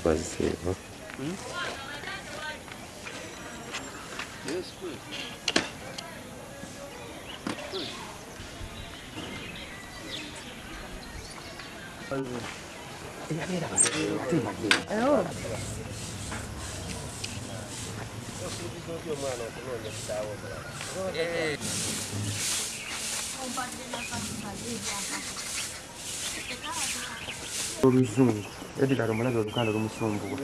Bazzeewo. Oluzungu Edgar omulabe oluganda lumusumbuwa.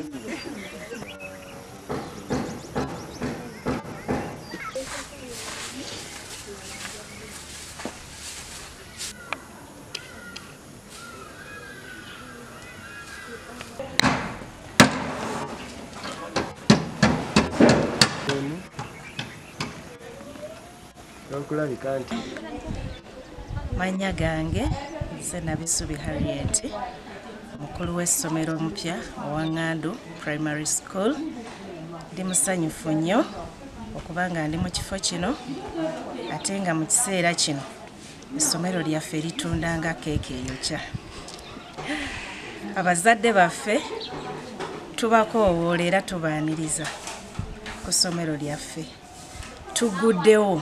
Mannya gange nze Nabisubi Harriet, mukulu w'essomero omupya owa Ngandu Primary School. Ndi musanyufu nnyo okuba nga ndi mu kifo kino, ate nga mu kiseera kino essomero lyaffe litunda nga keeke eyokya. Abazadde baffe tubakoowoola era tubaaniriza ku ssomero lyaffe. Tuguddewo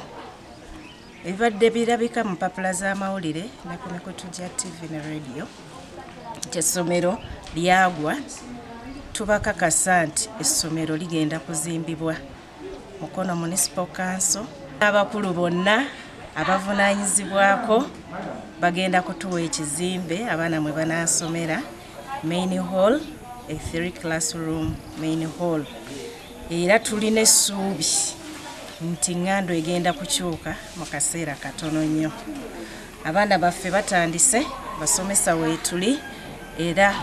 ebibadde birabika mu mpapula z'amawulire ne ku mikutu gya TV ne radio nti essomero lyagwa. Tubakakasa nti essomero ligenda kuzimbibwa Mukono Municipal Council. Abakulu bonna abavunaanyizibwako bagenda kutuwa ekizimbe abaana mwe banaasomera, main hall, a 3 classroom main hall. Era tulina essuubi nti Ngandu egenda kukyuka mu kaseera katono nnyo. Abaana baffe batandise, basomesa weetuli, era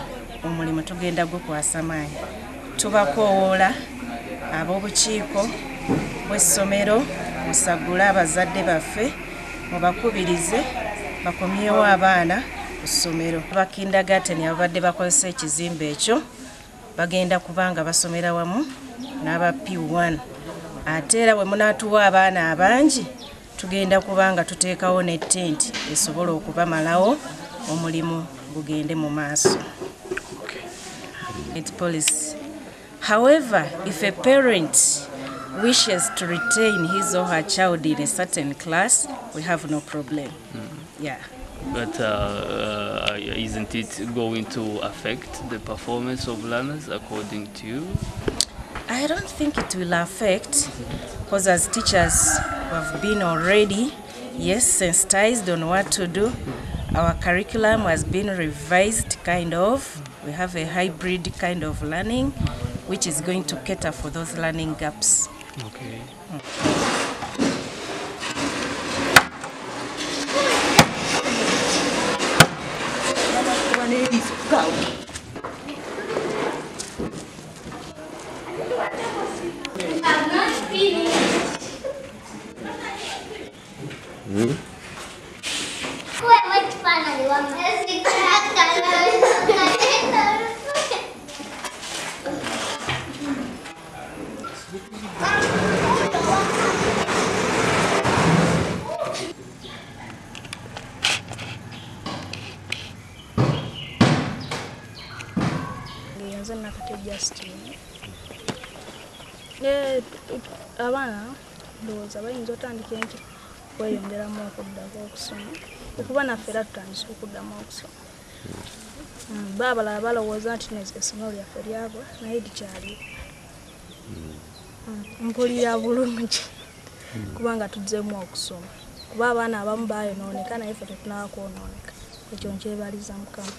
omulimu tugenda gukwasa maanyi. Tubakoowoola ab'obukiiko bw'essomero musagule abazadde baffe, mubakubirize bakomyewo abaana ku ssomero. Aba kindergarten ababadde bakozesa ekizimbe ekyo bagenda kubanga basomera wamu n'aba P1. Ate era bwe munaatuwa abaana abangi tugenda kubanga tuteekawo ne tenti esobola okubamalawo, omulimu gugende mu maaso. Policy. However, if a parent wishes to retain his or her child in a certain class, we have no problem. Yeah. But isn't it going to affect the performance of learners according to you? I don't think it will affect, because as teachers we have been already, yes, sensitized on what to do. Our curriculum has been revised, kind of. We have a hybrid kind of learning, which is going to cater for those learning gaps. Okay. Abaana ndowooza bayinza otandika enkya kweyongeramu okuddako okusoma, okuba naffe era tutandise okuddamu okusoma. Bo abalala balowooza nti essomero lyaffe lyagwa, naye likyaliwo. Mpulira bulungi kubanga tuzzeemu okusoma, kuba abaana abamu baayonooneka naye ffe tetunnaba kwonooneka. Ekyo nkyebaliza Mukama.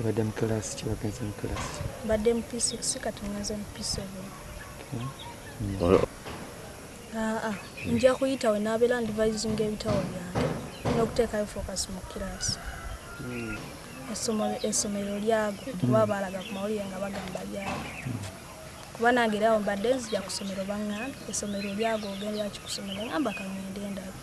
Obadde mu class ki? Wagenze mu class ki? Mbadde mu P6 kati ngenze mu P7. Nja kuyita we naabeera ndivayizinga ebitabo byange n'okuteekayo focus mu kiraasi. Essomero lyagwa kuba baalaga ku mawulire nga bagamba lyagwa. Kuba nange era awo mbadde nzija ku ssomero baŋŋambye essomero lyagwa ogendera ki ku ssomero, ŋŋamba ka ŋŋende ndabe.